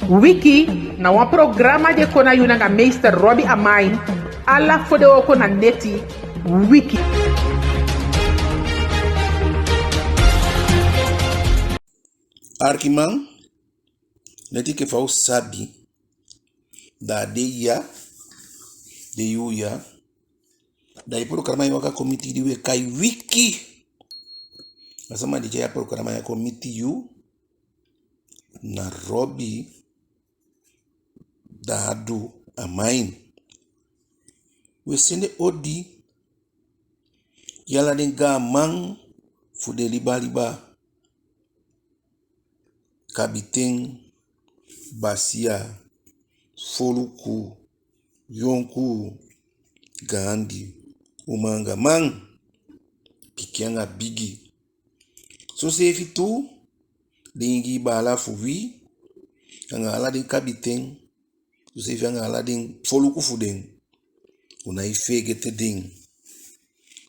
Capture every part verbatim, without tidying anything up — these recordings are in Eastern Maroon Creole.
Wiki na wan programa di e kon na yu nanga meester Robbie Amain, ala fodewooko na neti. Wiki. Arkiman, leti enke fa u sabi, da a dei ya, den yuu ya, da i programa e waka kon miti i di u e kai Wiki. A sama di tyai a programa ya kon miti yu na Robbie Dadu Amain. U e sende odi gi ala den gaaman fu den liba liba, kabiten, basiya, foluku, yonkuu, gaandi, uman anga man, pikin anga bigi. Soseefi tu den Ingii baala fu wi, anga ala den kabiten, soseefi anga ala den foluku fu den. U nái feegete den.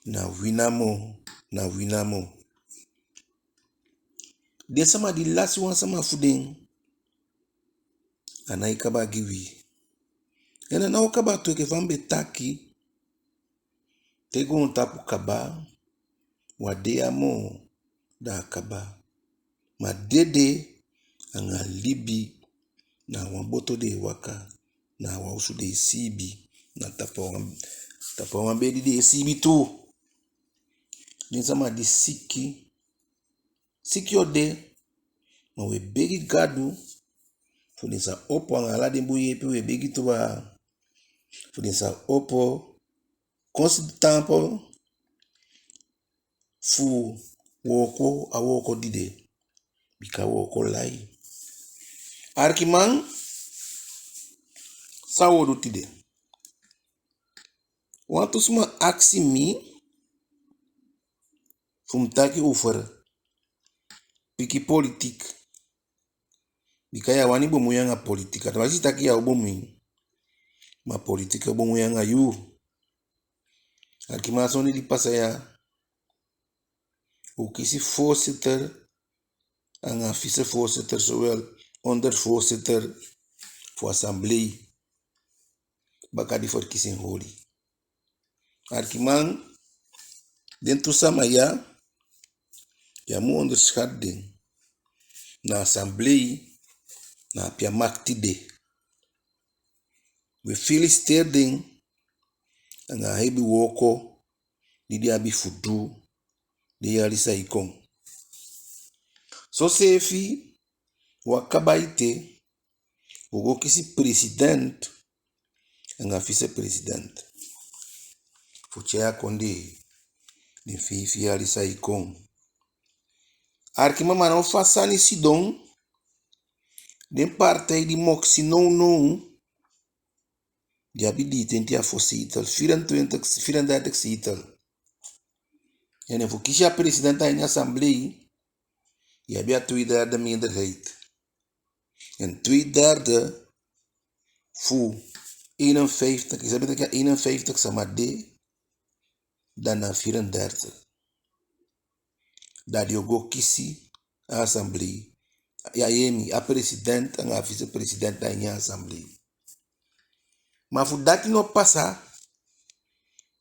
Na wi namo, na wi namo. Den sama di lasi wan sama fu den, a nái kaba gi wi. En a ná o kaba tu, enke fa mi be taki, te goontapu kaba, u á de ya moo, da a kaba. Ma dede anga libi na a wan boto den e waka, na a wan osu den e siibi, na tapu a wan, tapu a wan bedi den e siibi tu. Den sama di siki, siki o de, ma u e begi Gadu fu den sa opo, anga ala den bun yeepi u e begi tu, fu den sa opo kon sidon taampu fu wooko a wooko di de, bika wooko lai. Arkiman, san u o du tide? Wantu suma akisi mi fu mi taki over pikin politiek. Bika yu á wani bemoei anga politiek. A ná wan sani taki yu á o bemoei. Ma politiek o bemoei anga yu. Arkiman, a soni di pasa ya, u kisi voorzitter anga vicevoorzitter, zowel ondervoorzitter fu assemblee, baka di verkiezing holi. Arkiman, den tu sama ya, yu á mu onderschat den. Na assemblee, na ape a makiti de. We feliciteer den anga a hebi wooko di den abi fu du den yali san e kon. Soseefi, u á kaba ete, u o go kisi president anga vicepresident fu tyai a kondee den feifi yali san e kon. Arkiman, ma na u fa sani sidon, den partij di mokisi nownow, den abi diitenti a fo zetel, vierentwintig, vierendertig zetel. En efu u kisi a president a ini assemblee, yu abi a tweederde meerderheid. En tweederde fu eenenvijftig, i sabi taki a eenenvijftig sama de, dan na vierendertig. Da den o go kisi a assemblee. Ya, yee mi, a president anga a vicepresident a ini a assemblee. Ma fu dati no pasa,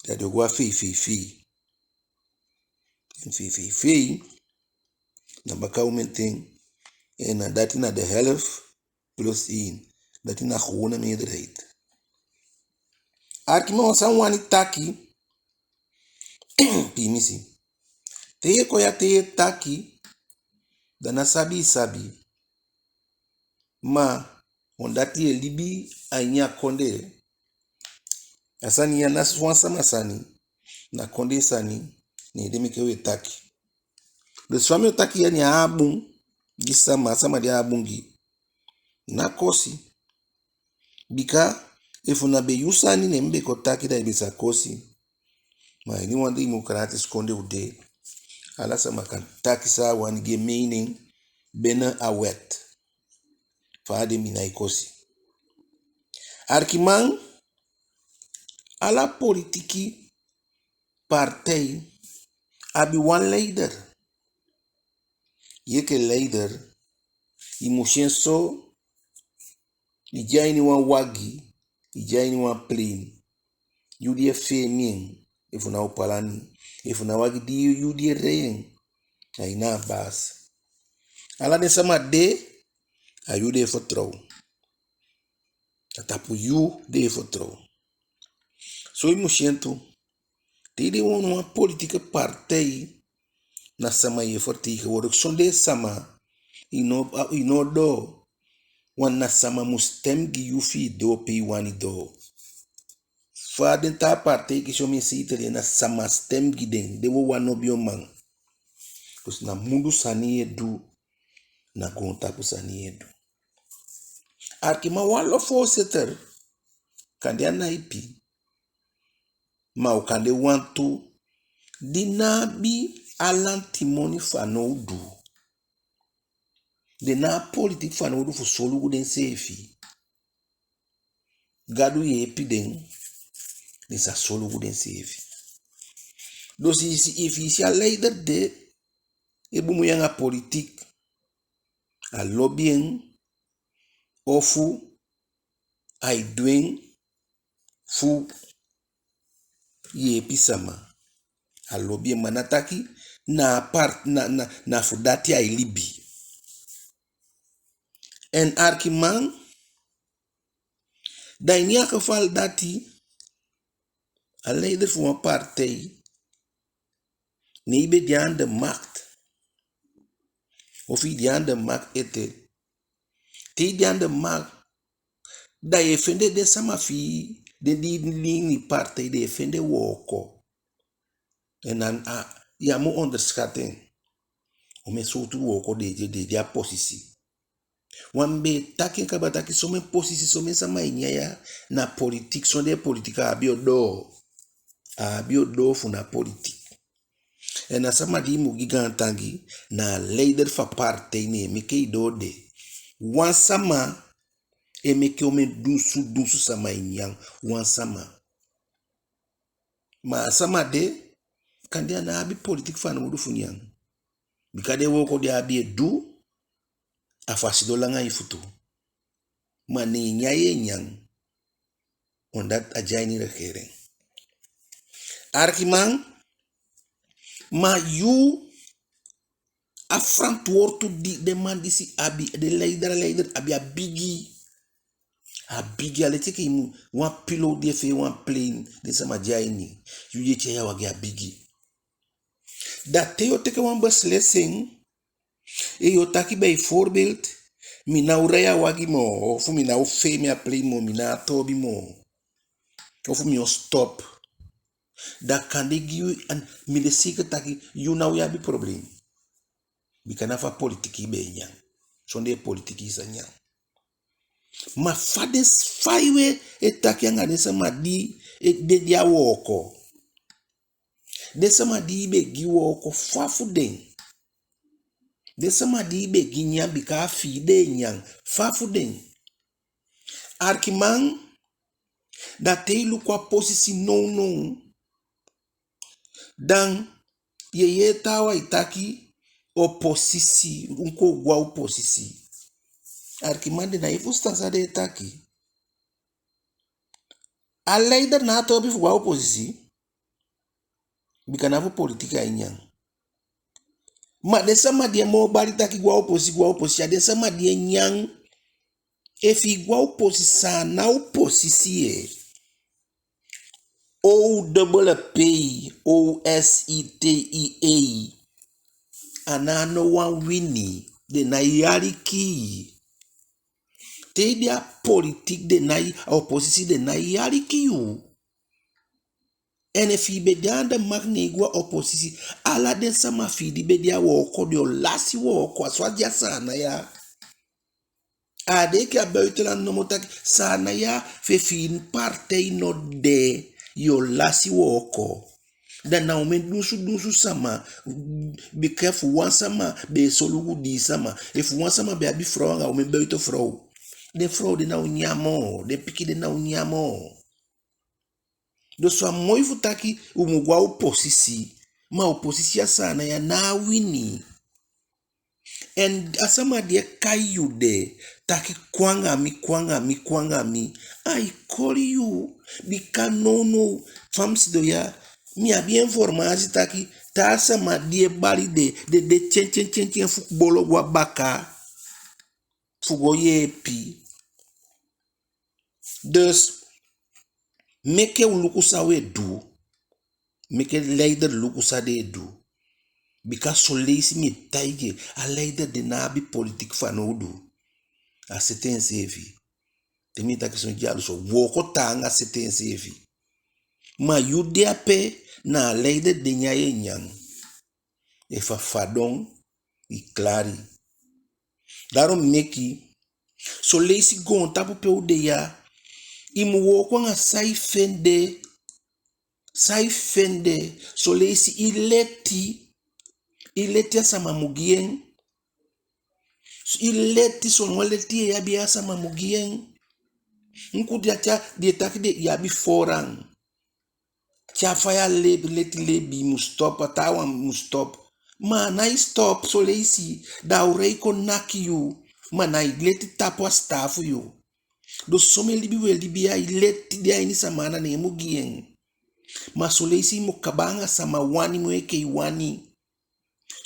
da den o go a V V V. En V V V, na baka omen ten, en na dati na de helft plus één. Dati na gewone meerderheid. Arkiman, wan sani mi wani taki, pimisi. Te yu e kon ya, te yu e taki, da na sabi i sabi. Ma, on dati yu e libi a ini a kondee. A sani ya ná wan sama sani, na kondee sani, ne en meke u e taki. Dus fa mi o taki ya, ne a á bun gi sama, a sama di a á bun gi, ná kosi. Bika efu na be yu sani ne mi be kon taki, da i be sa kosi. Ma a ini wan democratisch kondee u de, ala sama kan taki san a wani, gi en mening binnen a wet. Fa a de, mi nái kosi. Arkiman, ala politiki partij abi wan leider. Yu enke leider, i mu si en so I de a ini wan wagi, i de a ini wan plane. Yu di e feemi en, efu na opalani, efu na wagi di yu di e rei en, a yu na a baasi. Ala den sama de, a yu den e fitoow. A tapu yu den e fitoow. So i mu si en tu. Te i de wan, wan politieke partij, na sama yu e vertegenwoordig. Sondee sama, i no, i no o doo. Want na sama mu stem gi yu fi i doo pe i wani doo. Fa den taa partij kisi omen zetel, na sama stem gi den, den wawan no be o man. Dus na mundu sani yu e du, na goontapu sani yu e du. Arkiman, wan lo voorzitter, kande a ná ipi, ma u kande wantu, di ná abi a lantimoni fanowdu. Den ná a politiki fanowdu fu solugu denseefi. Gadu yeepi den, den sa solugu denseefi. Dus i si, efu i si a leider de e bumui anga politiki, a lobi en, ofu ai du en fu yeepi sama. A lobi en, ma ná taki na a part, na, na, na fu dati ai libi. En arkiman, da ini a geval dati, a leider fu wan partij, ne i be de aan de macht, ofu i de aan de macht ete, te i de aan de macht, da yu e fende den sama fi i, den di, di ini partij, den e fende wooko. En dan a, ya mu onderschat en. Omen sowtu wooko den e du, den e du a posisi. Wan mi be e taki en kaba taki somen posisi, somen sama e nyan ya, na politiki, sondee politiki a á be o doo. A á be o doo fu ná politiki. En a sama di i mu gi gaantangi, na a leider fu a partij, ne en meke i doo de. Wan sama e meke omen dunsu dunsu sama e nyan, wan sama. Ma a sama de, kande a ná abi politiki fanowdu fu nyan. Bika den wooko di a abi e du, a fu a sidon langa en futu. Ma ne en nyan yu e nyan, omdat a de a ini regering. Arkiman, ma yu, a frantwortu di den man disi abi, den leider, leider abi, a bigi. A bigi, a leti enke i mu, wan piloot di e fee wan plane, den sama de a ini, yu di e tyai a wagi, a bigi. Da te yu o teke wan beslissing, en yu o taki bijvoorbeeld, mi ná o rei a wagi moo, ofu mi ná o fee mi a plane moo, mi ná a toobi moo, ofu mi o stop. Da kande gi yu, en mi de zeker taki yu ná o abi probleem. Bika na fu a politiki i be e nyan. Sondee politiki i sa nyan. Ma fa den, fa i we e taki anga den sama di e de, de a wooko. Den sama di i be gi wooko, fa fu den? Den sama di i be gi nyan, bika a fi i den e nyan, fa fu den? Arkiman, da te i luku a posisi nownow, dan yu e yee taawan e taki oposisi, u kon go a oposisi. Arkiman, den ná e fusutan san den e taki. A leider ná a toobi fu go a oposisi, bika na fu politiki ai nyan. Ma den sama di e moo bali taki go a oposisi, go a oposisi, a den sama di e nyan. Efu i go a oposisi, a ná oposisi ye. O dubbele P, O S I T I E. A ná no wan wini, den nái aliki i. Te i de a politiki, den nái, a oposisi, den nái aliki yu. En efu i be de aan de macht, ne i go a oposisi, ala den sama fi i di be de a wooko, den o lasi wooko, a so a de a Saanan ya. A á de enke a buitenland nomo taki, Saanan ya, efu i partij no de, yu o lasi wooko. Da na omen dunsu dunsu sama, bika efu wan sama be e solugu dii sama, efu wan sama be abi frow anga omen buitenvrouw, den frow den ná o nyan moo, den pikin den ná o nyan moo. Dus a moi fu taki u mu go a oposisi, ma oposisi a Saanan ya ná a wini. En a sama di e kai yu de, taki kon anga mi, kon anga mi, kon anga mi, ai koli yu. Bika nownow, fa mi sidon ya, mi abi informasi taki, taa sama di e bali de, den de tyen tyen tyen tyen fu bolo go a baka, fu go yeepi. Dus, meke u luku san u e du. Meke leider luku san den e du. Bika son leisi mi e taigi, a leider de ná abi politiki fanowdu. A seti enseefi. Te mi e taki son dyalusu, wooko taanga, seti enseefi. Ma yu de ape, na a leider de nyan yu e nyan. Efu a fadon, i klari. Daarom meke, son leisi goontapu pe u de ya, i mu wooko anga san i fende, san i fende, son leisi i leti, i leti a sama mu gi en. I leti, son wan leti i abi a sama mu gi en. Enke di a tyai, di e taki de i abi voorrang. Te a faya leti, leti lebi, i mu stop, a taawan mu stop. Ma a nái stop, son leisi, da a o rei kon naki yu, ma na i leti tapu a sitaafu yu. Dus somen libi u e libi ya, i leti de a ini sama ana, neen mu gi en. Ma son leisi i mu kaba anga sama wani moo enke i wani.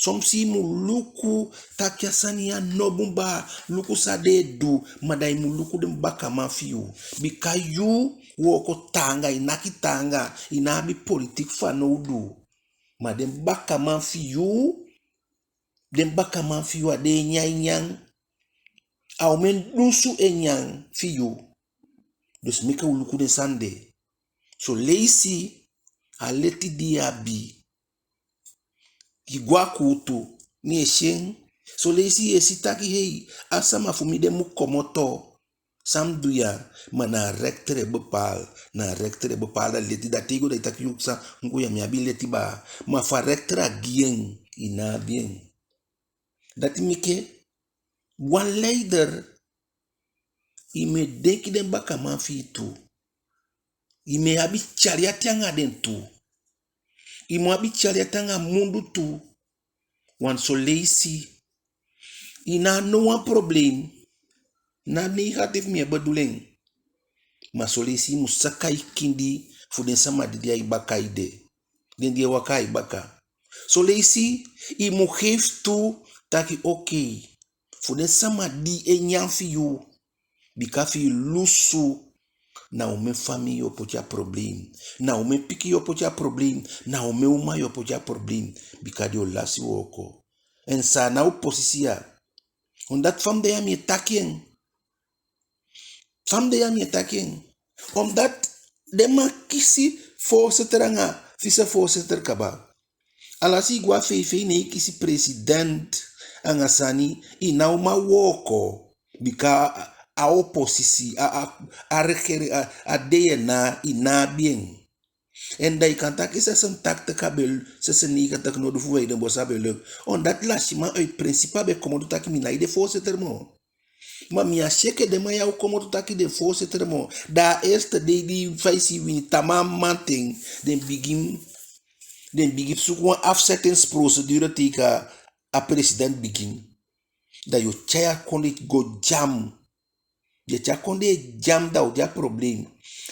Soms i mu luku taki a sani ya no bun baa, luku san den e du, ma da i mu luku den bakaman fi yu. Bika yu wooko taanga, i naki taanga, i ná abi politiki fanowdu. Ma den bakaman fi yu, den bakaman fi yu, a den e nyan i nyan. A omen dunsu e nyan fi yu. Dus meke u luku den sani de. Son leisi a leti di i abi, i go a kuutu, mi e si en. Son leisi i e si taki hei, a sama fu mi de mu komoto. San mi du ya, ma na a rechter e bepaal, na a rechter e bepaal. Da leti, da te i go da i taki yu san, enke ya mi abi leti baa. Ma fu a rechter a gi en, i ná abi en. Dati meke, wan leider, i mu e denki den bakaman fi i tu. I mu e abi tyali ati anga den tu. I mu abi tyali ati anga mundu tu. Want son leisi, i ná no wan probleem. Ná negatief mi e bedoel en. Ma son leisi i mu saka i kindi fu den sama di de a i baka ede. Den di e waka a i baka. Son leisi i mu geef toe taki oké, fu den sama di e nyan fi yu, bika fi i lusu, na omen famii yu o poti a probleem. Na omen pikin yu o poti a probleem. Na omen uman yu o poti a probleem. Bika den o lasi wooko. En san na u posisi ya. Omdat fa mi de ya mi e taki en. Fa mi de ya mi e taki en. Omdat den man kisi voorzitter anga vicevoorzitter kaba. Alwasi i go a VV, ne i kisi president anga sani, i ná o man wooko. Bika a, a oppositie, a, a, a regering, a, a DNA, i ná abi en. En da i kan taki zesentachtig a be, zesennegentig, no, du fu wei den bosi a be leuk. Omdat lasiman uit principe a be komoto taki mi nái de voorzitter moo. Ma mi á si enke den man ya o komoto taki den voorzitter moo. Da a eerste dei di fa i si i wini, tamaa mamanten, den bigin, den bigin suku wan afzettingsprocedure tegen a president bigin. Da yu o tyai a kondee go dyam. Yu e tyai a kondee dyam, da u de a probleem.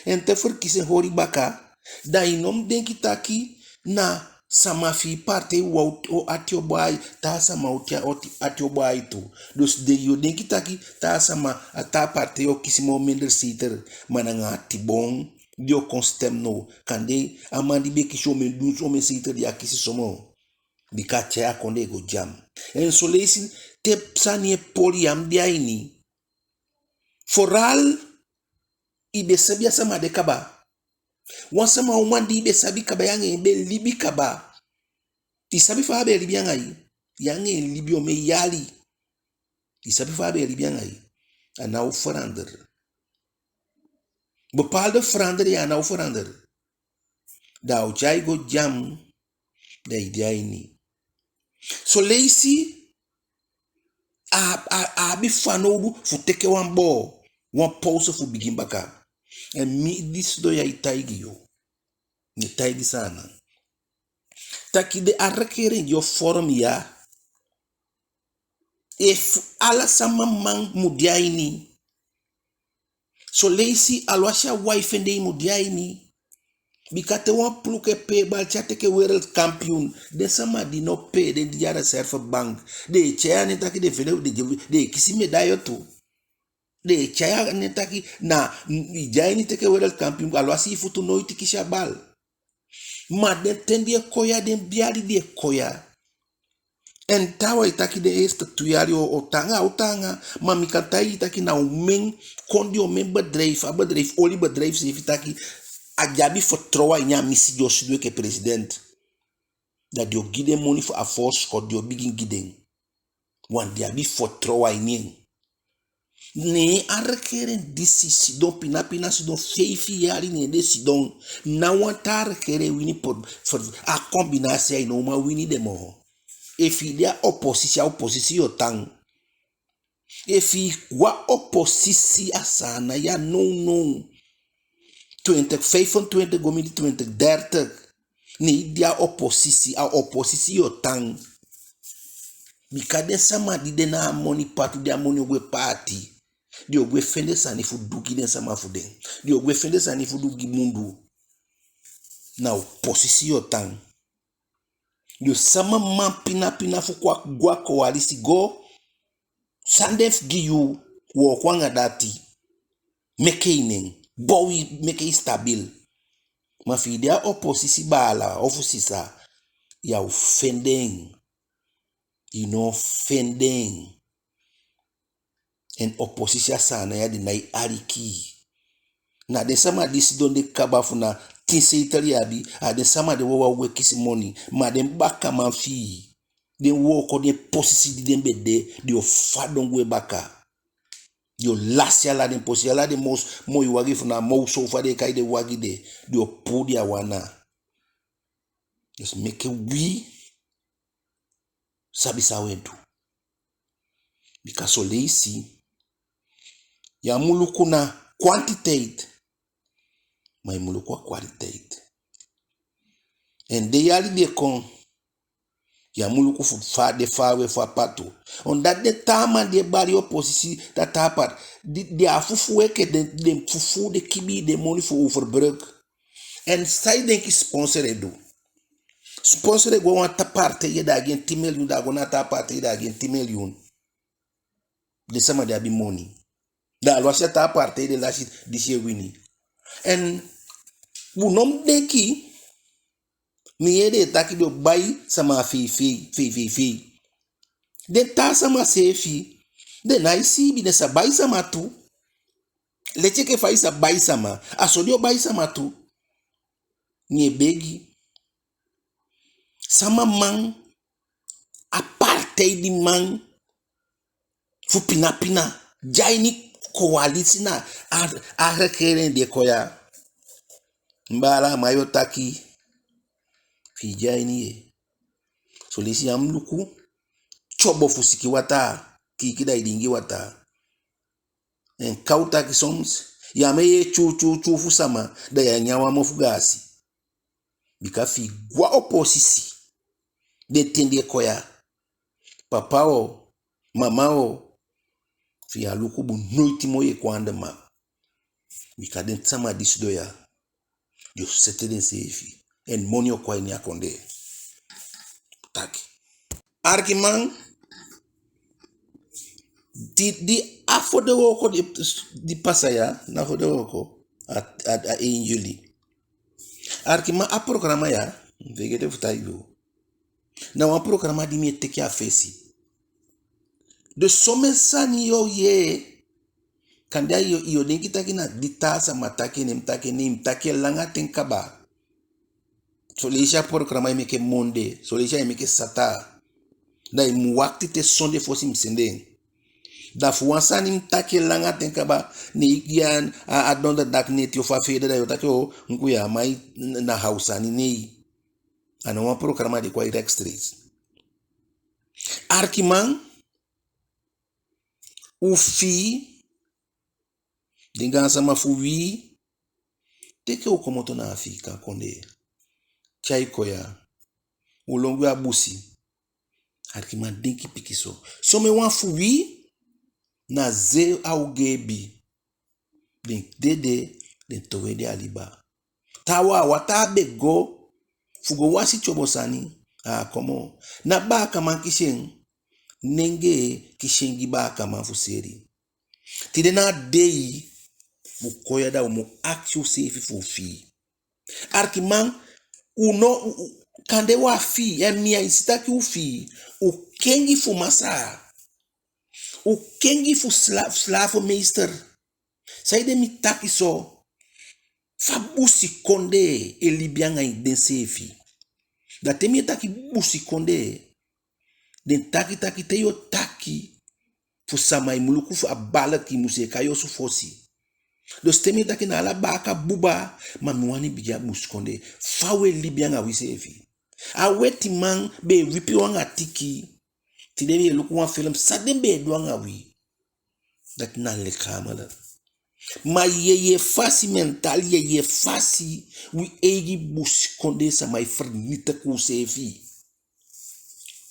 En te verkiezing holi baka, da i no mu denki taki na sama fi i partij wawan ati o baai, taa sama ati, ati o baai tu. Dus den, yu o denki taki taa sama, a taa partij o kisi moo minder zetel, ma nanga a tibon di o kon stem now, kande a man di be kisi omen dunsu, omen zetel, den á kisi so moo. Bika a tyai a kondee go dyam. En son leisi te sani e poli, ya mu de a ini. Vooral i be sabi a sama de kaba. Wan sama uman di i be sabi kaba, yu anga en be libi kaba. I sabi fa a be libi anga yu. Yu anga en libi omen yali. I sabi fa a be libi anga yu. A ná o verander. Bepaalde verander ya, a ná o verander. Da a o tyai go dyam, da i de a ini. Son leisi a, a, a abi fanowdu fu teke wan boo, wan pauze fu bigin baka. En mi di sidon ya e taigi yu, mi e taigi Saanan taki den, a regering di o vorm ya, Efu ala sama man mu de a ini. Soleisi alwasi a wan i fende, i mu de a ini. Bika te wan ploeg e pee bal, te a teke wereldkampioen, den sama di no pee, den di de a reservebank, den e tyai a nen taki den fende, den, den e kisi medaille tu. Den e tyai a nen taki na, i de a ini teke wereldkampioen, alwasi i futu noiti kisi a bal. Ma den ten di e kon ya, den yali di e kon ya. En taawan e taki den eerste tu yali o, o taanga, o taanga. Ma mi kan taigi i taki na omen kondee, omen bedrijf, a bedrijf, oliebedrijf seefi taki a á abi vertrouwen a ini a misi di Osei du enke president. Da den o gi den moni fu a voorschot, den o bigin gi den. Want den á abi vertrouwen a ini en. Ne a regering disi sidon, pina pina sidon, feifi yali ne den sidon. Ná wan taa regering e wini, a combinatie ya, i no man wini den moo. Efu i de a oppositie, a oppositie yu o tan. Efu i go a oppositie a Saanan ya nownow, twintig vijfentwintig go miti twintig dertig, ne i de a oppositie, a oppositie yu o tan. Bika den sama di de na a moni patu, di a moni o gwe paati, den o gwe fende sani fu du gi den sama fu den. Den o gwe fende sani fu du gi mundu. Na oppositie yu o tan. Den sama man pina pina fu kon a, go a koalisi go. San den fu gi yu, wooko anga dati. Meke i nen bow, meke i stabiel. Ma efu i de a oppositie, baala ofu sisa, yu á o fende en. I no o fende en. En oppositie a Saanan ya, den nái aliki. Na den sama di sidon de kaba fu na tin zetel i abi, a den sama de wawan o gwe kisi moni, ma den bakaman fi i, den wooko, den posisi di den be de, den o fadon gwe baka. Den o lasi ala den posisi, ala den mos, moi wagi fu na a moo so fa den e kai den wagi de, den o puu den a wan ana. Dus meke wi sabi san u e du. Bika son leisi yu á mu luku na kwantiteit, ma yu mu luku a kwaliteit. En den yali di e kon, yu á mu luku fu fa a de faawe fu a patu. Omdat den taa man di e bali oppositie, da taa part, di, den á fufuu enke den, den fufuu, den kibii den moni fu overbrug. En san i denki sponsor e du? Sponsor e go a wan taa partij, da a gi en tin miliyun, da a go na a taa partij, da a gi en tin miliyun. Den sama di abi moni. Da alwasi a taa partij de lasi, disi e wini. En u no mu denki, mi yee den e taki den o bai sama a fei fei, fei fei fei. Den taa sama seefi, den nái siibi, den sa bai sama tu. Leti enke fa i sa bai sama, a so den o bai sama tu. Mi e begi, sama man, a partij di man fu pina pina de a ini koalisi na a, a regering di e kon ya. Mi baala, a man yu o taki, fi i de a ini ye. Son leisi yu á mu luku tyobo fu sikin wataa, kiiki da i diingi wataa. En kaw taki soms, yu á mu e yee tyuu tyuu tyuu fu sama, da yu á nyan wan mofu gaasi. Bika fi i go a oppositie, den ten di e kon ya, papa o, mama o, fi yu á luku bun, noiti moo yu e kon anda man. Bika den sama di sidon ya, den o seti denseefi. En moni o kon a ini a kondee. Taki. Arkiman, di, di a fodewooko di, di pasa ya, na fodewooko, a, a, a één juli. Arkiman, a programa ya, mi feegete fu taigi u. Na wan programa di mi e teke a fesi. Dus somen sani yu o yee, kande yu, yu o denki taki na di taa sama taki en, ne mi taki en, ne mi taki en langa ten kaba. Son leisi a programa e meke monde, son leisi ai meke sataa. Da i mu wakiti te sonde fosi mi sende en. Da fu wan sani mi taki en langa ten kaba, ne i gi en a, a donderdag neti ofu a feeda, da yu o taki o, nkuya, ma i na hawsani, nei. A ná wan programa di kon a i rechtstreeks. Arkiman, u fii, den gaansama fu wi, teke u komoto na Afiikan kondee, tyai kon ya, u lon gwe a busi. Alikiman, denki pikinso. Somen wan fu wi na ze a ogii ebi. Den dede, den towe den a liba. Taawan, a wataa be go fu go wasi tyobo sani, a á kon moo. Ná baakaman kisi en, nengee kisi en gi baakaman fu seli. Tide na a dei, u kon ya, da u mu akisi useefi fu u fii. Alikiman, u no, u, u, kande u á fii, en mi á e si taki u fii, u kengi fu masaa. U kengi fu sla-, slavenmeester. Saide mi taki so? Fa busikondee e libi anga denseefi. Da te mi e taki busikondee, den taki taki te yu o taki fu sama, i mu luku fu a baliki, i mu seeka yu osu fosi. Dus te mi e taki, na ala baaka buba, ma mi wani bigin a busikondee. Fa u e libi anga wiseefi? A wetiman be e wipi u anga tiki. Tide mi e luku wan film, san den be e du anga wi. Dati na lichamelijk. Ma yeye fasi, mentaal, yeye fasi, wi eigi busikondee sama e fernitiki useefi.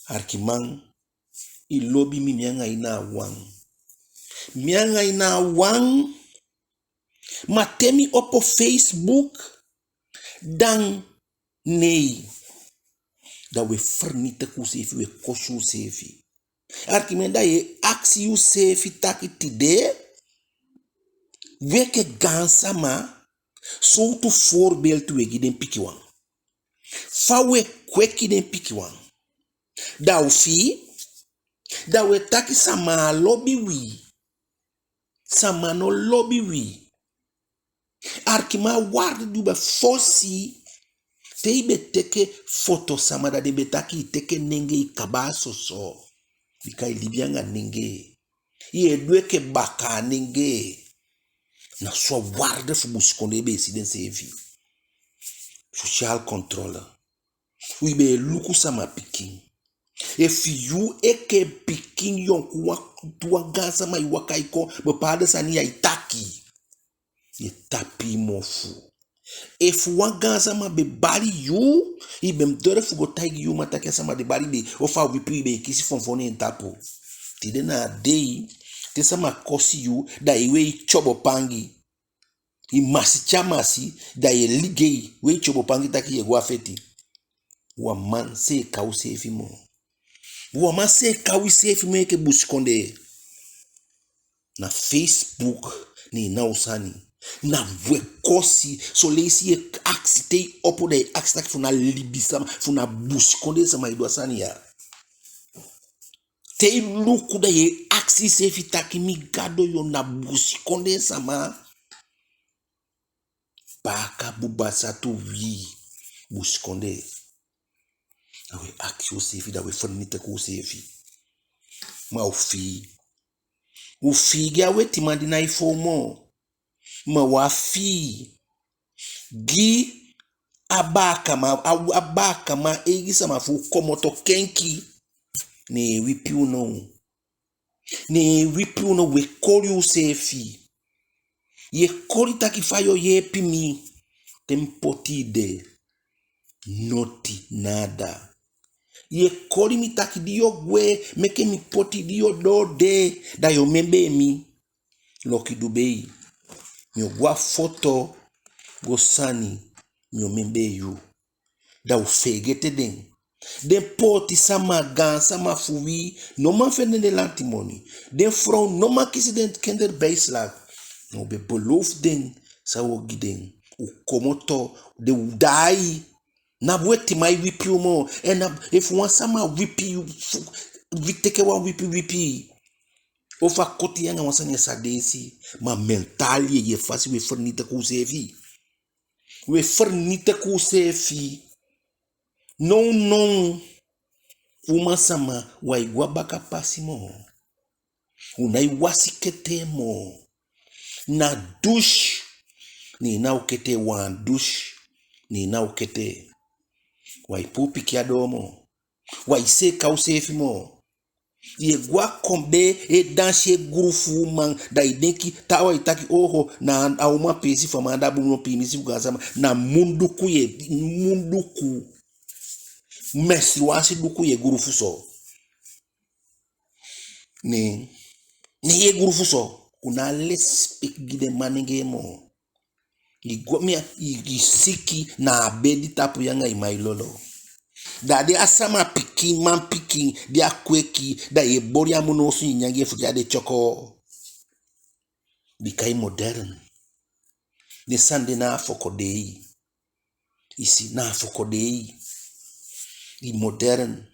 Alikiman, i lobi mi, mi anga i na wan. Mi anga i na wan. Ma te mi opo Facebook, dan nee. Da u e fernitiki useefi, u e kosi useefi. Alikiman, da yu e akisi yuseefi taki tide, wi enke gaansama, sowtu voorbeeld u e gi den pikinwan? Fa u e kweki den pikinwan? Da u fii, da u e taki sama á lobi wi. Sama no lobi wi. Alikiman, a waarde di u be fosi, te i be teke foto sama, da den be taki i teke nengee, i kaba a soso. Bika i libi anga nengee. I e du enke bakaa nengee. Na so a waarde fu busikondee be e si denseefi. Sociale controle. Wi be e luku sama pikin. Efu yu enke pikin yonkuwan, wan gaansama e waka e kon, bepaalde sani ya e taki, yu e tapu i mofu. Efu wan gaansama be bali yu, i be mu doo fu go taigi yu uman taki a sama di bali i, ofu a wipi i, i be e kisi fonfon ne en tapu. Tide na a dei, te sama kosi yu, da i wei tyobo pangi. I masi te a masi, da yu e ligei, wei tyobo pangi taki yu e go a feti. U á man seeka useefi moo. U á man seeka useefi moo enke busikondee. Na Facebook, ne na u sani. Na u e kosi, son leisi yu e akisi, te i opo da yu e akisi taki fu na libisama, fu na busikondee sama e du a sani ya. Te i luku da yu e akisi iseefi taki mi Gadu, yu na busikondee sama. Baaka buba, sa tu wi busikondee. Da u e akisi useefi, da u e fernitiki useefi. Ma u fii. U fii gi a wetiman di nái fon moo. Ma u á fii gi a baakaman, a, a baakaman eigi sama fu u komoto kenki. Ne en e wipi u now. Ne en e wipi u now, u e koli useefi. Yu e koli taki fa yu o yeepi mi. Te mi poti i de. Noti, nada. Yu e koli mi taki di yu o gwe, meke mi poti, di yu o doo de, da yu o membee mi. Loki du bei. Mi o go a foto, go sani, mi o membee yu. Da u feegete den. Den pooti sama, gaansama fu wi, no man fende den lantimoni. Den frow no man kisi den kinderbijslag. Ma u be beloof den san u o gi den. U komoto, den u daai. Na wetiman e wipi u moo. En na, efu wan sama wipi yu, fu, wi teke wan wipi wipi, ofu a koti yu anga wan sani, a sa deesi. Ma mentaal, yeye fasi, u e fernitiki useefi. U e fernitiki useefi. Nownow, umansama, u nái go a baka pasi moo. U nái wasi ketee moo. Na douche, ne na u ketee, wan douche, ne na u ketee. U nái puu pikin a doo moo. U nái seeka useefi moo. Yu e go a kondee, e dansi e gurufu uman, da i denki, taawan e taki, oho, na a uman peesi fu a man, da bun, no, piimisi fu gaansama, na munduku yu e, munduku. Menstruatie duku yu e gurufu so. Ne, ne yu e gurufu so, u ná a lesipeki gi den manengee moo. I go, mi a, i, i siki na a bedi tapu ya anga i man e lolo. Da a de a sama pikin, manpikin, di a kweki, da yu e boli a munu osu nyanyan gi en fu di a de tyoko. Bika i modern. Den sani de na a fokodei. I si, na a fokodei. I modern.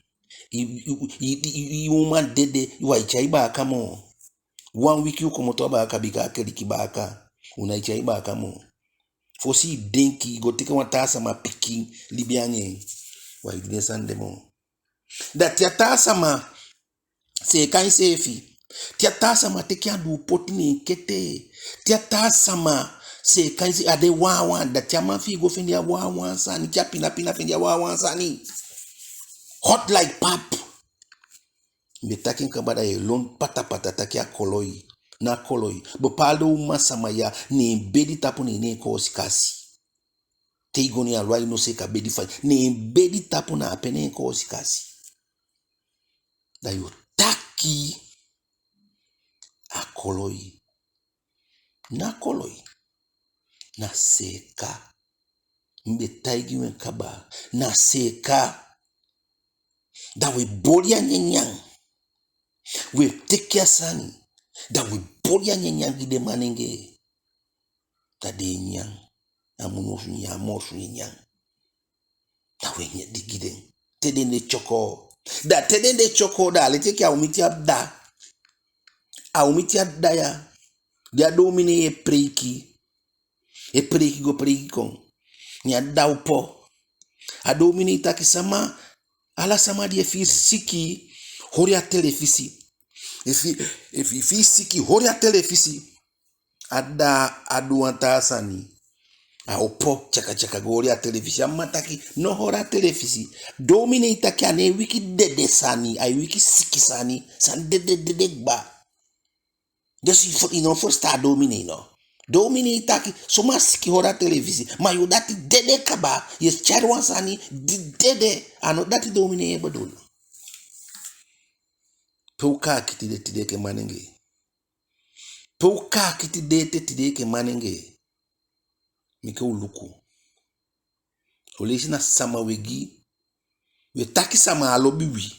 I, i, i, i, i uman dede, wá e tyai baaka moo. Wan wiki u komoto a baaka bika a keliki baaka. U nái tyai baaka moo. Fosi i denki, i go teke wan taa sama pikin libi anga en. Wá e du den sani de moo. Da te a taa sama seeka enseefi, te a taa sama teke a duu poti ne en kete, te a taa sama seeka enseefi, a de wawan, da te a man fi i go fende a wawan sani, te a pina pina fende a wawan sani. Hot like pap. Mi be taki en kaba, da yu e lon patapata taki a koloi. Ná koloi. Bepaalde uman sama ya, ne en bedi tapu ne en koosi kasi. Te i go ne en, a lon, a i no seeka bedi fa en. Ne en bedi tapu na ape ne en koosi kasi. Da yu o taki a koloi. Ná koloi. Na seeka. Mi be taigi u en kaba. Na seeka. Da u e boli a nyanyan. U e teke a sani. Da u e boli a nyanyan gi den manengee. Da den e nyan. A munu osu nyan, a munu osu nyan. Da u e nyan gi den. Te den de tyoko. Da te den de tyoko, da a leti enke a u miti a dda. A u miti a dda ya. Di a dominee e preiki. E preiki go preiki kon. Ne a dda opo. A dominee taki sama, ala sama di e fii siki, holi a telefisi. Efi, efi i fii siki, holi a telefisi. A dda á du wan taa sani. A opo, tyaka tyaka go holi a telefisi. A mma taki, no holi a telefisi. Dominee taki a ná e wiki dede sani, ai wiki siki sani, sani dede dede kaba. Dus i fu, i no fusutan a dominee no. Dominee taki, suma siki holi a telefisi, ma yu dati dede kaba, yu e tyai wan sani di dede, a no dati dominee e bedoel. Pe u kaakiti de tide enke manengee. Pe u kaakiti de ete tide enke manengee. Meke u luku. U leisi na sama u e gi. U e taki sama á lobi wi.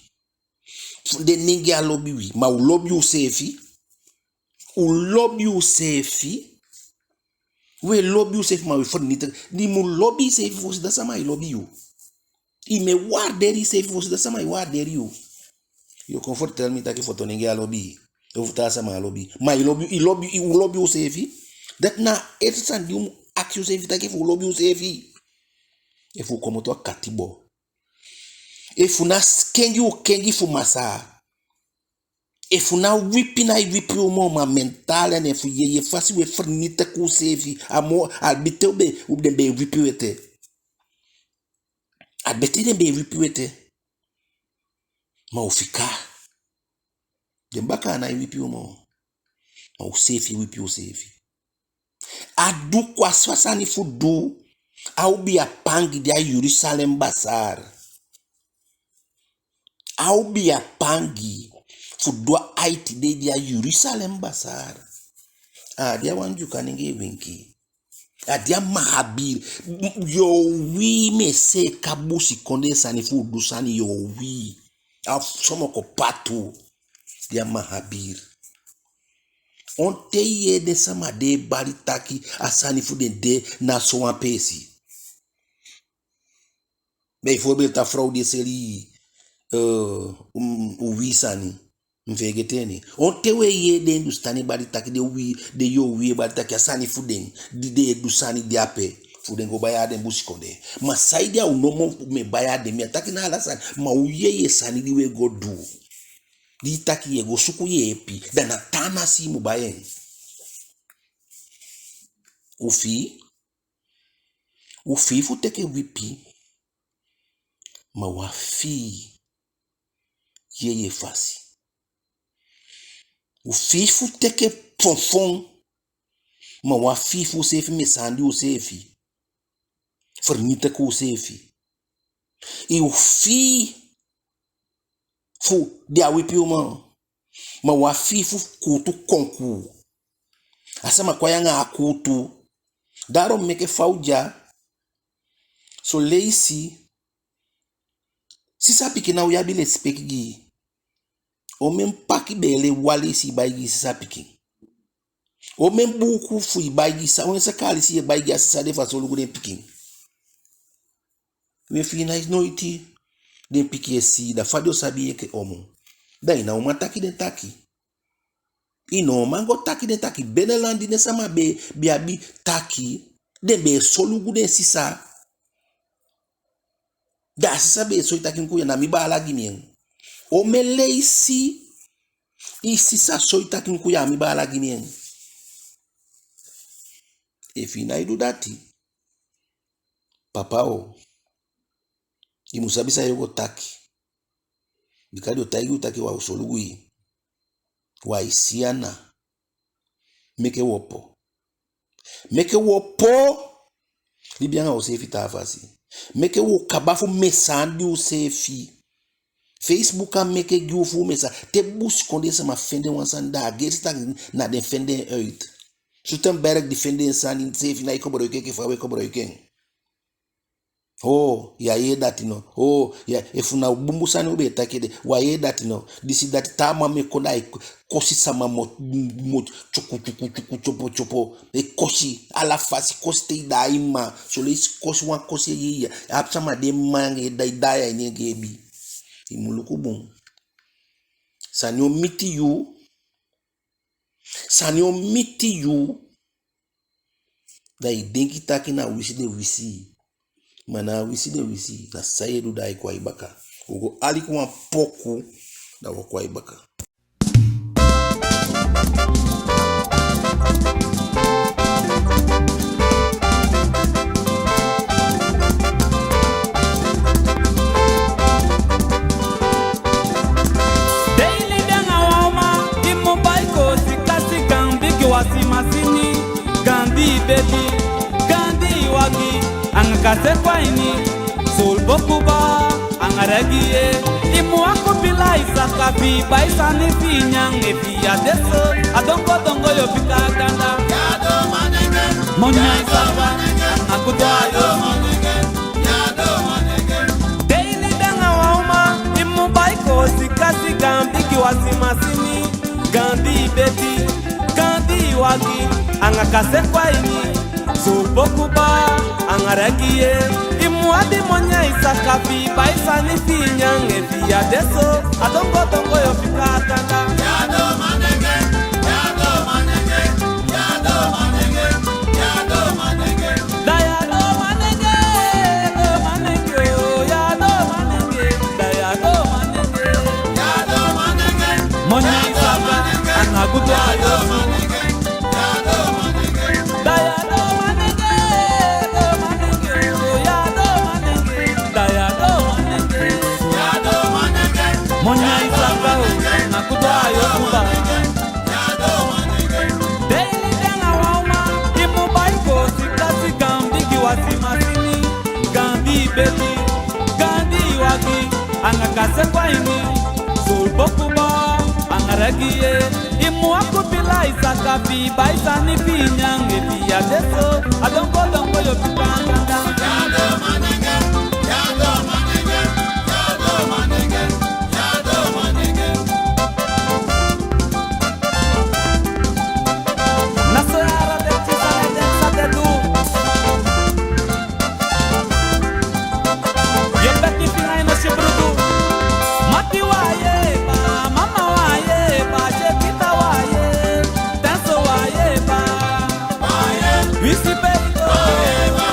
Den nengee á lobi wi. Ma u lobi useefi. U lobi useefi. U e lobi useefi, ma u e fernitiki. Di i mu lobi iseefi fosi, da sama e lobi yu. I mu e waarderi iseefi fosi, da sama e waarderi yu. Yu o kon fertel mi taki foto nengee á lobi i. Ofu taa sama á lobi i. Ma i lobi, i lobi, i lobi useefi. Dati na a eerste sani di u mu akisi useefi taki efu u lobi useefi. Efu u komoto a katibo. Efu na kengi u kengi fu masaa. Efu na wipi na i wipi u moo, ma mentaal, en efu yeye fasi u e fernitiki useefi. A moo, a betee u be, u den be e wipi u ete. A betee den be e wipi u ete. Ma u fika. Den bakaa nái wipi u moo. Ma useefi e wipi useefi. A du kon, a sani fu du. A obiya pangi de a Jerusalem Bazaar. A obiya pangi fu du a aiti dei de a Jerusalem Bazaar. A de a wan Dyuka nengee wenki. A de a Mahabir. Yu o wii, mi e seeka busikondee sani fu u du sani, yu o wii. A somoko patu. De a Mahabir. On ten i yee den sama de e bali taki a sani fu den de na sowan peesi? Bijvoorbeeld a frow di e seli, eh, um, uwii sani. Mi feegete en nen. On ten u e yee den Hindustani e bali taki, den uwii, den yu o wii e bali taki a sani fu den, di den e du sani de ape, fu den go bai a den busikondee. Ma saide a u nomo mu e bai a den? Mi á taki na ala sani, ma u yeye sani di u e go du. Di i taki yu e go suku yeepi, da na taa nasi i mu bai en. U fii, u fii fu teke wipi, ma u á fii yeye fasi. U fii fu teke fonfon, ma u á fii fu useefi mesandi useefi, fernitiki useefi. U fii fu den á wipi u moo. Ma u abi fii fu kuutu konkuu. A sama kon ya anga a kuutu. Daarom meke fa u de ya, son leisi sisa pikin ná o abi lesipeki gi i. Omen paki beele wan leisi i bai gi i sisa pikin? Omen buuku fu i bai gi i sisa? Omen saka alisi i e bai gi a sisa de fu a solugu den pikin? We fi i ná e si noiti den pikin e si i, da fa den o sabi i enke omu? Da i ná o man taki den taki. I ná o man go taki den taki. Benelan di den sama be, be abi taki, den be e solugu den sisa. Da a sisa be e soi taki luku ya, na mi baala gi mi en. Omen leisi i sisa soi taki luku ya, a mi baala gi mi en? Efu i ná e du dati, papa o, i mu sabi san yu o go taki. Bika den o taigi u taki u á o solugu i. U á e si ana. Meke u opo. Meke u opo. Libi anga useefi taa fasi. Meke u kaba fu mishandel useefi. Facebook á meke gi u fu u misa. Te busikondee sama fende wan sani, da a geesi taki na den fende en uit. Zuckerberg di fende en sani seefi, ná e koboloiki en enke fa u e koboloiki en. Oo, yu á yee dati no? Oo, ya, efu na bunbun sani u be e taki ede, u á yee dati no? Disi dati, taa man mu e kon, da ai kosi sama mo, mo, tyoku, tyoku, tyoku, tyopo, tyopo. E kosi, ala fasi kosi te i daai mma. Son leisi kosi, wan kosi e yee ya. A abi sama di e mma anga en daai, daai a ini en geebi. I mu luku bun. Sani o miti yu. Sani o miti yu. Da i denki taki na wisi den wisi i. Ma ná wisi den wisi i, na san yu e du, da ai kon a i baka. U go aliki wan poku, da u o kon a i baka. Dei libi anga wan uman, i mu bai koosi, kasi gaan bigi wasi masini, gaan dii bedi, gaan dii wagi, anga kase kon a ini, suulu bokuba, anga regi ye, i mu a kupila i saka fi i bai sani fi i nyan, efi i á de so, a dongo dongo yo fika a ganda. Moni a i saka, anga kutu a yo. Dei libi anga wan uman, i mu bai koosi, kasi gaan bigi wasi masini, gaan dii bedi, gaan dii wagi, anga kase kon a ini, suulu bokuba, anga regi ye, i mu abi moni a i saka fi i bai sani fi i nyan, efi i á de so, a dongo dongo yo fika a ganda. Dei libi anga wan uman, i mu bai koosi, kasi gaan bigi wasi masini, gaan dii bedi, gaan dii wagi, anga kase kon a ini, suulu bokuba, anga regi ye, i mu a kupila i saka fi i bai sani fi i nyan, efi i á de so, a dongo dongo yo fika a ganda. Na so ya a den sani den sa de du. Yo peti finga i no si brudu. Mati waye ba, mama waye ba, Shekita waye, Tenso waye ba. Wisi peito waye ba.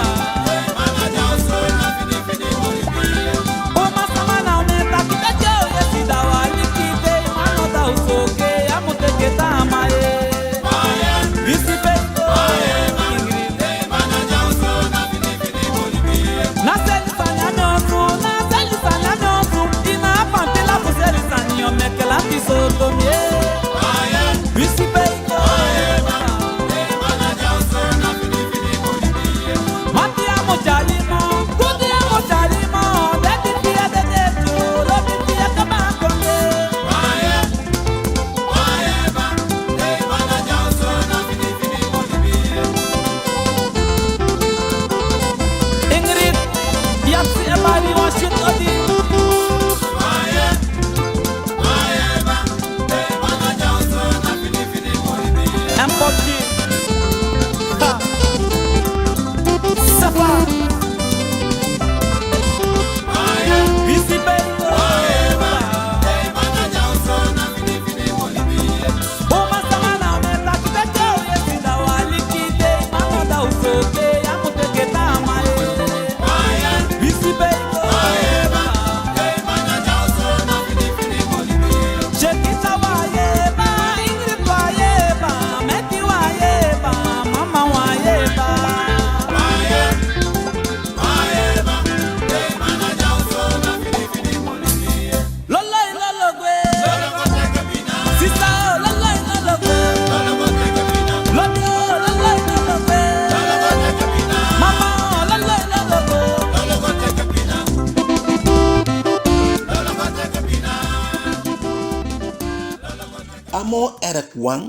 A moo erg wan,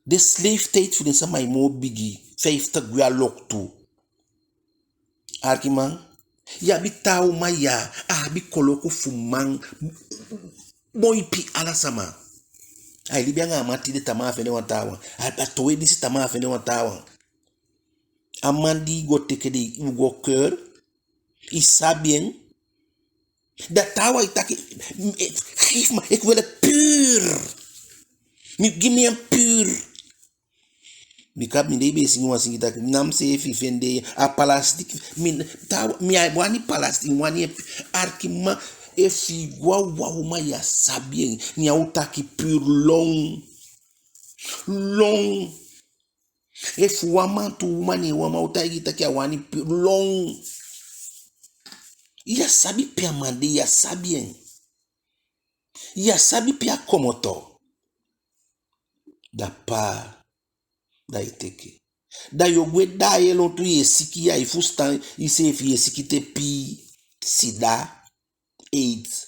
den leeftijd fu den sama e moo bigi, vijftig gwe a loktu. Arkiman, yu abi taa uman ya, a abi koloku fu man, moi pii ala sama. Ai libi anga a man tide, tamaa a fende wan taawan. A, a towe disi, tamaa a fende wan taawan. A man di i go teke de, i go keur, i sabi en. Da taawan e taki, eh, geef maar, ik wil het puur. Mi, gi mi en puur. Bika mi de be e singi wan singi taki, na mi seefi fende a plastic. Mi, taawan, mi á wani plastic, mi wani en pu-, arkiman, efu i go a wan uman ya sabi en, ne a o taki puur, lon. Lon. Efu wan man tu uman, ne wan man o taigi i taki a wani pu-, lon. Yu á sabi pe a man de, yu á sabi en. Yu á sabi pe a komoto. Da paa, da i teke. Da yu o gwe daai e lontu, yu e siki, yu á e fusutan iseefi, yu e siki te pii, sida, aids.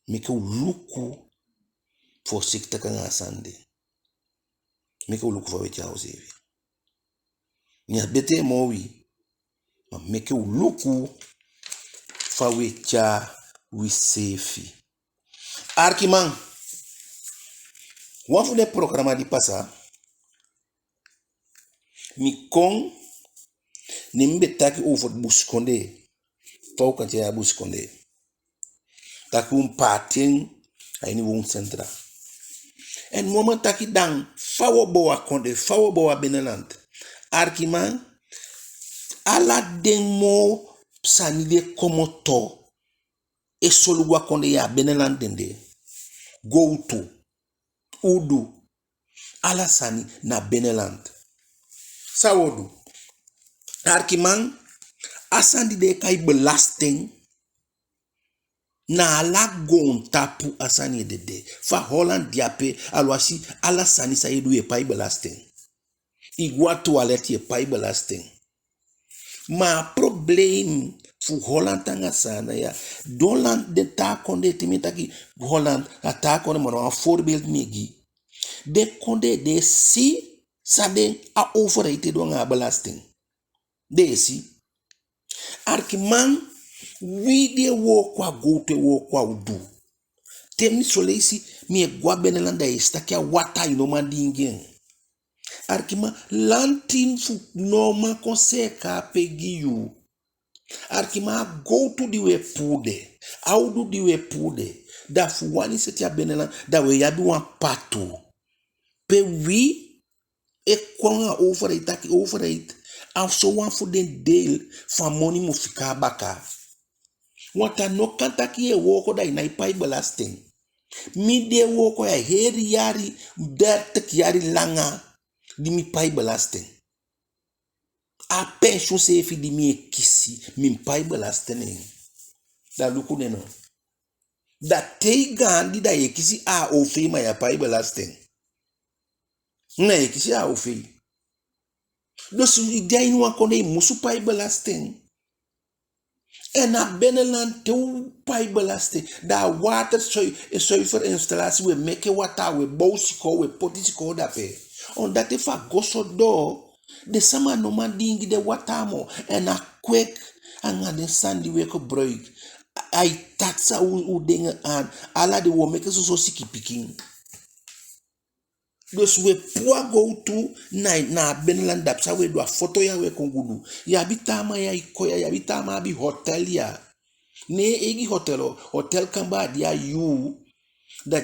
Meke u luku voorzichtig anga a sani de. Meke u luku fa u e tyai useefi. Mi á betee moo wi, ma meke u luku fa u e tyai useefi. Arkiman, wan fu den programa di pasa, mi kon, ne mi be taki over busikondee. Fa u kan tyai a busikondee. Taki u mu paati en a ini wooncentra. En mi wani taki dan, fa u o bow a kondee, fa u o bow a binnenland. Arkiman, ala den moo sani di e komoto e solugu a kondee ya, a binnenland den de. Gowtu, udu, ala sani na binnenland. San u o du? Arkiman, a sani di den e kai belasting, na ala goontapu a sani ede de. Fa Holland de ape, alwasi ala sani san yu e du yu e pai belasting. I go a toilet yu e pai belasting. Ma a probleem fu Holland anga Saanan ya, den Holland, den taa kondee, te mi e taki Holland, a taa kondee, ma na wan voorbeeld mi e gi. Den kondee, den e si san den, a overheid e du anga a belasting. Den e si. Arkiman, wi di e wooko a gowtu, e wooko a udu. Te mi son leisi, mi e go a binnenland, da yu e si taki a wataa i no man diingi en. Arkiman, lanti fu no man kon seeka ape gi yu. Arkiman, a gowtu di u e puu de, a udu di u e puu de, da fu wani seti a binnenland, da u e abi wan patu. Pe wi e kon anga overheid taki overheid, a sowan fu den deel fu a moni mu fika a baka. Want a no kan taki yu e wooko da i nái pai belasting. Mi di e wooko ya heri yali, dertig yali langa, di mi pai belasting. A pensioen seefi di mi e kisi, mi mu pai belasting neen. Da luku den no. Da te i gaandi da yu e kisi A O V, ma yu á pai belasting. Na yu e kisi A O V. Dus i de a ini wan kondee, i musu pai belasting. En a binnenland te u pai belasting, da a water zui-, zuiverinstallatie, u e meke wataa, u e bow sikoo, u e poti sikoo dape. Omdat efu a go so doo, den sama no man diingi den wataa moo. En a kwik anga den sani di u e gebruik, ai taki san u, u denki aan, ala den, u o meke soso siki pikin. Dus u e puu a gowtu na, na a binnenland, dape san u e du, a foto ya u e kon gudu. Yu abi taa man ya e kon ya, yu abi taa man abi hotel ya. Ne en eigi hotel o, hotel kamba a de a yuu, da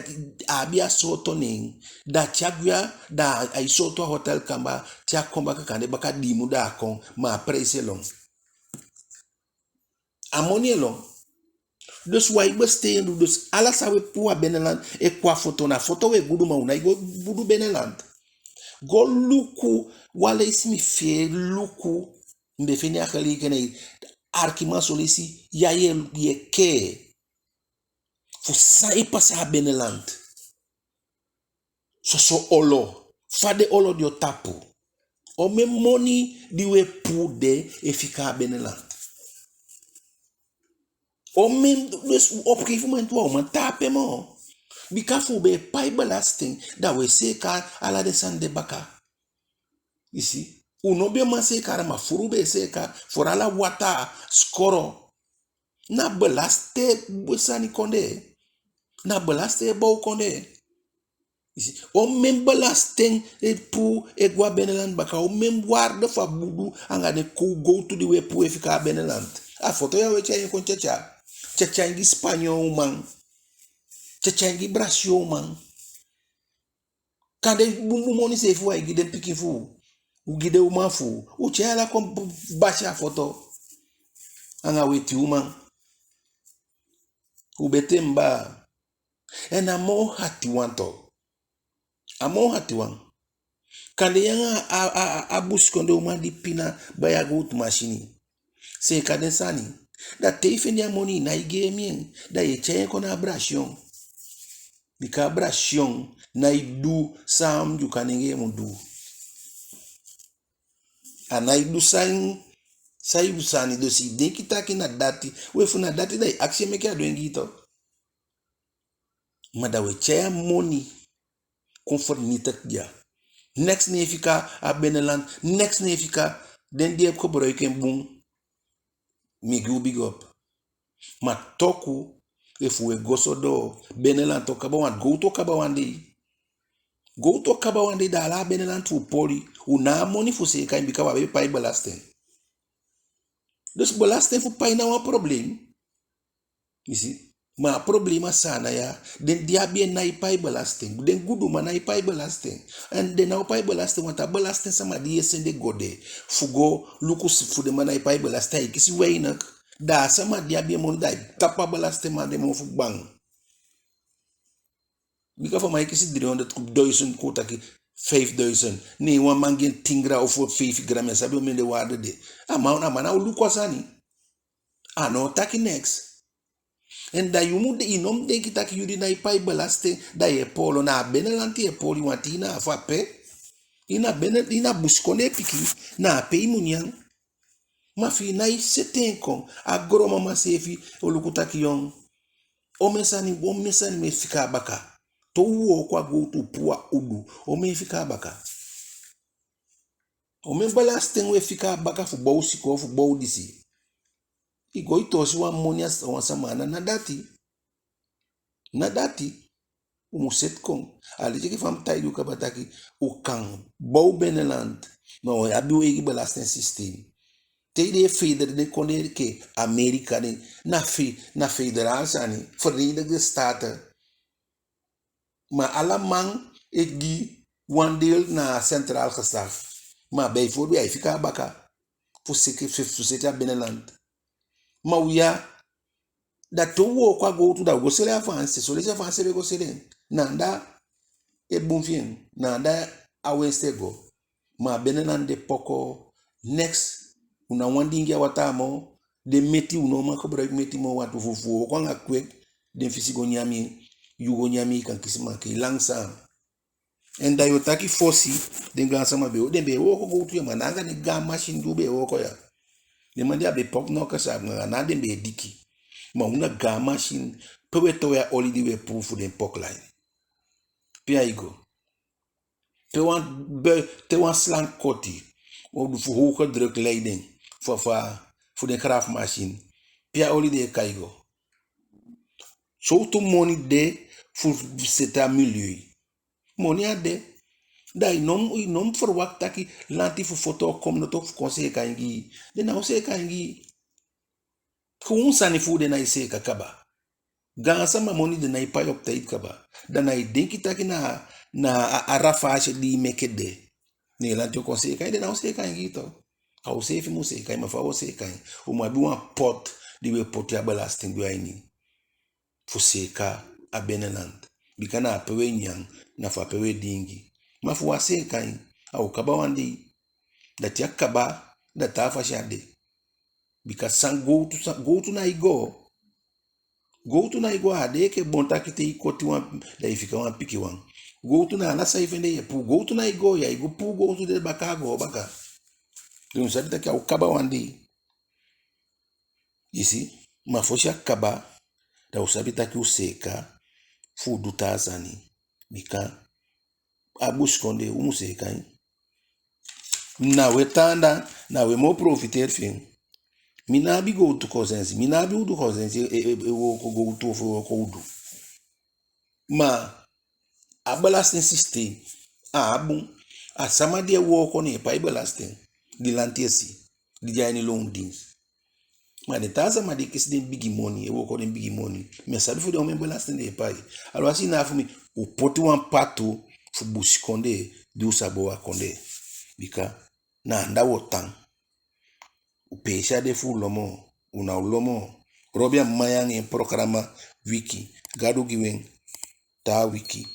a abi a sooto nen, da te a gwe ya, da ai sooto a hotel kamba, te a kon baka kande baka dii mun da a kon, ma a prijs e lon. A moni e lon. Dus u ai bestee en du, dus ala san u e puu a binnenland e kon a foto, na foto u e gudu, ma u nái go gudu binnenland. Go luku, wan leisi mi fii e luku, mi be fende a gelegenheid, arkiman, son leisi ya yu e, yu e kee fu san e pasa a binnenland. Soso olo, fa den olo de o tapu. Omen moni di u e puu de e fika a binnenland. Omen, dus op gegeven moment u á o man tan ape moo. Bika fu u be e pai belasting, da u e seeka ala den sani de baka. I si? U no be man seeka ala, ma furu u be e seeka, vooral a wataa, sikoro. Na belasting e sani kondee. Na belasting e bow kondee. I si? Omen belasting e puu e go a binnenland baka, omen waarde fu a budu anga den kow gowtu di u e puu e fika a binnenland. A foto ya u e tyai en kon tyatya. Tyatya en gi Spanyo uman. Tyatya en gi Brazil uman. Kande bunbun moni seefi u á e gi den pikin fu u. U gi den uman fu u. U tyai ala kon basi a foto anga weti uman. U betee mi baa. En a moo hatiwan tu. A moo hatiwan. Kande yu anga a, a, a, a busikondee uman di pina bai a gowtu masini. Seeka den sani. Da te i fende a moni, i nái gi en mi en, da yu e tyai en kon na a Brazil. Bika a Brazil nái du san a Ndyuka nengee mu du. A nái du san, san i sani. Dus i denki taki na dati. We, efu na dati, da i akisi en meke a du en gi i tu. Ma da u e tyai a moni kon vernietig ya. Neks ná e fika a binnenland, neks ná e fika. Den di e gebruik en bun, mi e gi u big up. Ma toku, efu u e go so doo, binnenland o kaba wan, gowtu o kaba wan dei. Gowtu o kaba wan dei, da ala a binnenland fu u poli. U ná a moni fu seeka en, bika u á be e pai belasting. Dus belasting fu pai ná wan probleem. I si? Ma a problema san na ya, den di abi en nái pai belasting. Den guduman nái pai belasting. En den ná o pai belasting, want a belasting sama di yu e sende go de fu go luku fu den man nái pai belasting, ai kisi weinig. Da a sama di abi en moni, da ai tapu a belastingman den mofu gban. Bika fu a man e kisi driehonderd, duizend, kon u taki vijfduizend. Ne wan man gi en tin gram ofu feifi gram, yu á sabi omen den waarde de. A man, a man ná o luku a sani. A ná o taki neks. En da yu mu de, i no mu denki taki yu di nái pai belasting, da yu e poolo. Na a binnenland yu e poolo, want i na a fu ape. I na binnen, i na busikondee pikin, na ape i mu nyan. Ma fi i nái seti en kon, a gronmama seefi o luku taki yon. Omen sani, omen sani mi e fika a baka. Te u wooko a gowtu, u puu a udu, omen e fika a baka. Omen belasting u e fika a baka fu bow sikoo, fu bow disi. I go i toosi wan moni a wan sama ana, na dati. Na dati. U mu seti kon. A leti enke fa mi taigi u kaba taki, u kan bow binnenland, ma u abi u eigi belastingsysteem. Te i de federal, den kondee enke Amerika, den na fe-, na federaal sani, Verenigde Staten. Ma ala man e gi wan deel na centraal gezag. Ma bijvoorbeeld ai fika a baka fu seke-, fu seti a binnenland. Ma u ya, da te u wooko a gowtu, da u go seli a Faansi, son leisi a Faansi be go seli en. Na anda e bun fi en, na anda a wenst e go. Ma a binnenland de poko, neks, u ná wani diingi a wataa moo, den meti, u no man gebruik meti moo, wantu fu, fu wooko anga kwik, den fisi go nyan en, yu go nyan en, i kan kisi mankei langzaam. En da yu o taki fosi, den gaansama be, den be e wooko gowtu ya, ma ná anga den gaan masin di u be e wooko ya. Den man di a be pok no kasa, a ná den be e diki. Ma u na gaan masin, pe u e towe a oli di u e puu fu den poklijn. Pe ai go. Te wan be-, te wan slang koti, o du fu hoge druk leiding, fu, fu, fu den graafmachine. Pe a oli de e kai go. Sowtu moni de fu seti a milieu. Moni á de. Da i no mu, i no mu verwacht taki lanti fu foto o kon, noto fu kon seeka en gi i. Den ná o seeka en gi i. Gewoon sani fu u den nái seeka kaba. Gaansama moni den nái pai op tijd kaba. Da na i denki taki na, na a, a ravage di i meke de, ne lanti o kon seeka en, den ná o seeka en gi i tu. A u seefi mu seeka en, ma fa u o seeka en? U mu abi wan pot di u e poti a belasting gwe a ini fu seeka a binnenland. Bika na ape u e nyan, na fu ape u e diingi. Ma fu u á seeka en, a o kaba wan dei. Da te a kaba, da taa fasi á de. Bika san gowtu, san, gowtu nái go. Gowtu nái go, a de enke bon taki te i koti wan, da i fika wan pikinwan. Gowtu na ala san i fende i e puu. Gowtu nái go, ya i go puu gowtu de baka, a go baka. Den u sabi taki a o kaba wan dei. I si, ma fosi a kaba, da u sabi taki u seeka, fu u du taa sani. Bika a busikondee u mu seeka en. Na we tan anda, na we moo profiteer fi en. Mi ná abi gowtu konsensi, mi ná abi udu konsensi, e, e, e wooko gowtu ofu e wooko udu. Ma a belasting systeem, a á bun. A sama di e wooko ne e pai belasting, di lanti e si, di de a ini loondienst. Ma den taa sama di e kisi den bigi moni, e wooko den bigi moni, mi á sabi fu den omen belasting den e pai. Alwasi na fu mi, u poti wan patu fu busikondee, di u sa bow a kondee. Bika na anda u o tan. U peesi á de fu u lon moo, u ná o lon moo. Robi Amain anga en programa Wiki. Gadu gi u en, taa wiki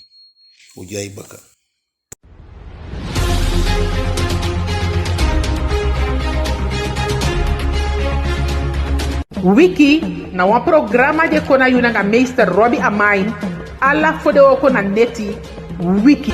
u de ya baka. Wiki na wan programa di e kon na yu nanga meester Robi Amain, ala fodewooko na neti. Wiki.